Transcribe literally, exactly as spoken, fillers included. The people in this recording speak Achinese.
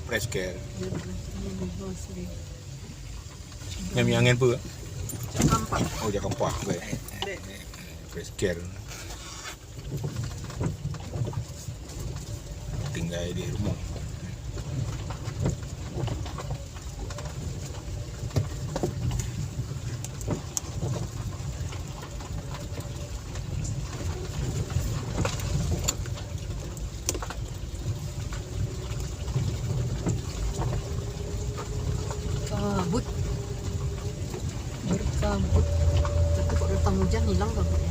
Fresh care. Nyang, nyang angén peue? Cakampah. Oh, cakampah. Fresh care. Tinggai di rumoh. Kabut. Berkabut. Tapi kok datang hujan, hilang kabut.